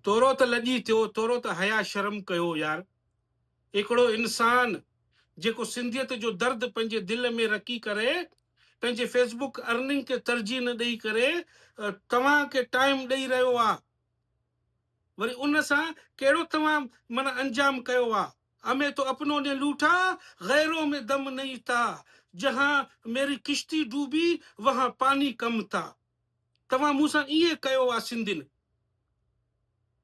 ٿورو ته لڄي ٿيو، ٿورو ته حيا شرم ڪيو يار. هڪڙو انسان جيڪو سنڌيت جو درد پنهنجي دل ۾ رکي ڪري پنهنجي فيس بڪ ارننگ کي ترجيح نه ڏئي ڪري توهان کي ٽائيم ڏئي رهيو آ وري ان سان ڪهڙو توهان معنيٰ انجام ڪيو آ. همين تو اپنو ني لوٺا غيرو ۾ دم نهين ٿا جهان ميري ڪشتي ڊوبي وهان پاني ڪم ٿا. توهان مون سان ائين ڪيو آ سنڌين.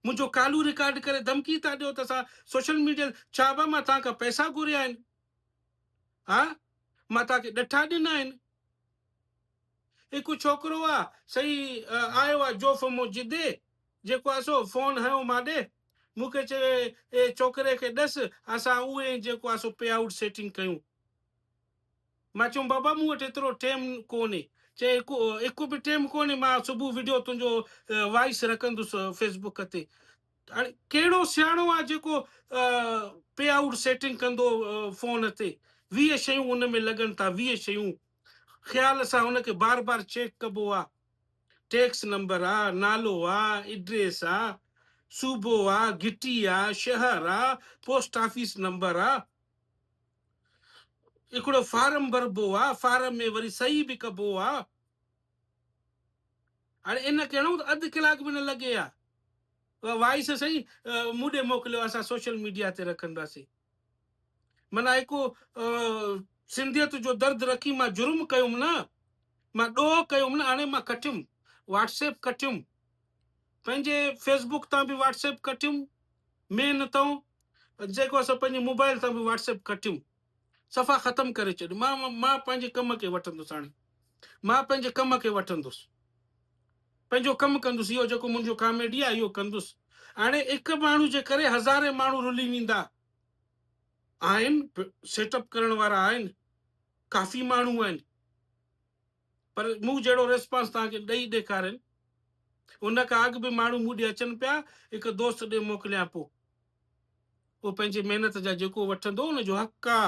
منهنجو ڪالو رڪارڊ ڪري ڌمڪي ٿا ڏيو ته اسان سوشل ميڊيا ڇا ابا مان توهان کان پئسا گهريا آهن ها مان توهان کي ڏٺا ڏنا آهن. هڪ ڇوڪرو آ سهي آيو آ جوف مون جدي جيڪو آ سو فون هنيو مان ڏي مون کي چوي اي ڇوڪري کي ڏس اسان اهي جيڪو آ سو پي آئوٽ سيٽنگ ڪيون. مان چيم بابا مون وٽ ايترو ٽيم ڪونهي. چئي هڪ هڪ به ٽيم ڪونهي مان صبح وڊيو تنهنجو وائس رکندس فيس بڪ تي. هاڻي ڪهڙو سياڻو آ جيڪو پي آئوٽ سيٽنگ ڪندو فون تي. 20 شيون ان ۾ لڳن ٿا 20 شيون. خيال سان ان کي بار بار چيڪ ڪبو آ. ٽيڪس نمبر آ، نالو آ، ايڊريس آ، صوبو آ، گهٽي آ، شهر آ، پوسٽ آفيس نمبر آ. هڪڙو فارم ڀربو آ، فارم ۾ وري صحيح به ڪبو آ. هاڻي ان کي هڻون ته اڌ ڪلاڪ به نه لڳي ها. وائس سائين مون ڏي موڪليو اسان سوشل ميڊيا تي رکنداسين. معنيٰ هڪ سنڌيت جو درد رکي مان جرم ڪيم نه، مان ڏوهه ڪيم نه، هاڻي مان ڪٺيم واٽس ايپ ڪٺيم، پنهنجي فيس بڪ تان به واٽس ايپ ڪٺيم، مين تون جيڪو سو پنهنجي موبائل تان به واٽس ايپ ڪٽيم صفا ختم ڪري ڇڏيم مان مان پنهنجي ڪم کي وٺندس هاڻي مان پنهنجي ڪم کي وٺندس پنهنجو ڪم ڪندس اهو جيڪو منهنجو ڪاميڊي آهي اهو ڪندس هاڻي هڪ ماڻهو جي ڪري هزارين ماڻهو رلي ويندا آهن سيٽ اپ ڪرڻ وارا آهن ڪافي ماڻهو آهن پر مون جهڙو ريسپانس توهان کي ڏئي ڏيکارين. ان کان اڳ به ماڻهو مون ڏي اچن پيا، هڪ دوست ڏي موڪليان پو. اهو پنهنجي محنت جا جيڪو وٺندو ان جو حق آ،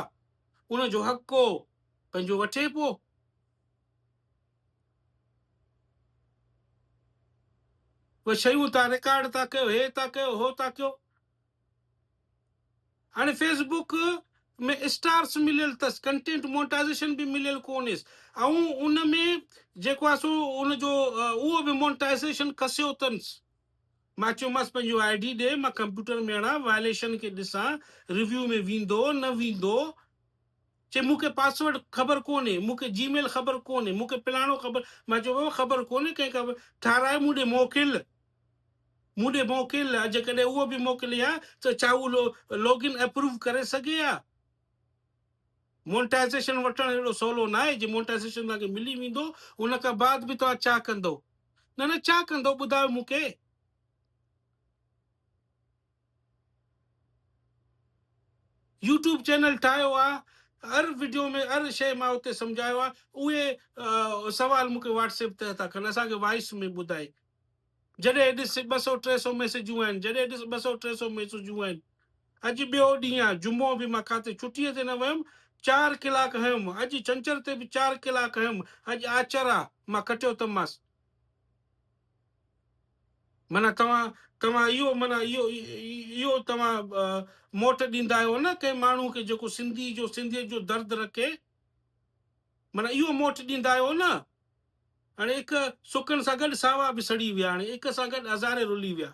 ان جو حق هو، پنهنجو وٺي پو. اهي شيون توهان رڪارڊ ٿا ڪيو، هي ٿا ڪيو، هو ٿا ڪيو. هاڻي فيس بڪ ۾ اسٽارس مليل اٿس ڪنٽينٽ مونٽائزيشن به مليل ڪونهيس ۽ ان ۾ جيڪو آهي سو ان جو اهو به مونٽائزيشن کسيو اٿنس مان چيومانس پنهنجو I D ڏي مان ڪمپيوٽر ۾ هڻان وائليشن کي ڏسان ريويو ۾ ويندو نه ويندو چي مون کي پاسورڊ خبر ڪونهي مون کي جي ميل خبر ڪونهي مون کي پلاڻو خبر مان چيو بابا خبر ڪونهي ڪنهن کان ٺاراهي مون ڏي موڪل مون ڏي موڪل، جيڪڏهن اهو به موڪلين ها ته ڇا هو لاگ ان اپروو ڪري سگهي ها؟ مونٽائزيشن وٺڻ اهڙو سولو ناهي، جي مونٽائزيشن توهان کي ملي ويندو ان کان بعد به توهان ڇا ڪندو؟ نه نه ڇا ڪندو ٻڌايو مون کي؟ يوٽيوب چينل ٺاهيو آ هر وڊيو ۾ هر شي مان اتي سمجهايو آ اهي سوال مون کي واٽس ايپ تي ٿا ڪن اسان کي وائس ۾ ٻڌائي جڏهن ڏس 200 300 ميسيجون آهن جڏهن ڏس 200 300 ميسيجون آهن اڄ ٻيو ڏينهن آ جمعو به مان ڪاٿي ڇٽي تي نه ويم 4 ڪلاڪ هيم اڄ ڇنڇر تي به 4 ڪلاڪ هيم اڄ آچر آ مان ڪٽيو تماس معنيٰ توهان توهان اهو معنيٰ اهو اهو توهان موٽ ڏيندا آهيو نه ڪنهن ماڻهو کي جيڪو سنڌي جو سنڌيت جو درد رکي معنيٰ اهو موٽ ڏيندا آهيو نه هاڻي هڪ سڪن سان گڏ ساوا به سڙي ويا هاڻي هڪ سان گڏ هزارين رلي ويا.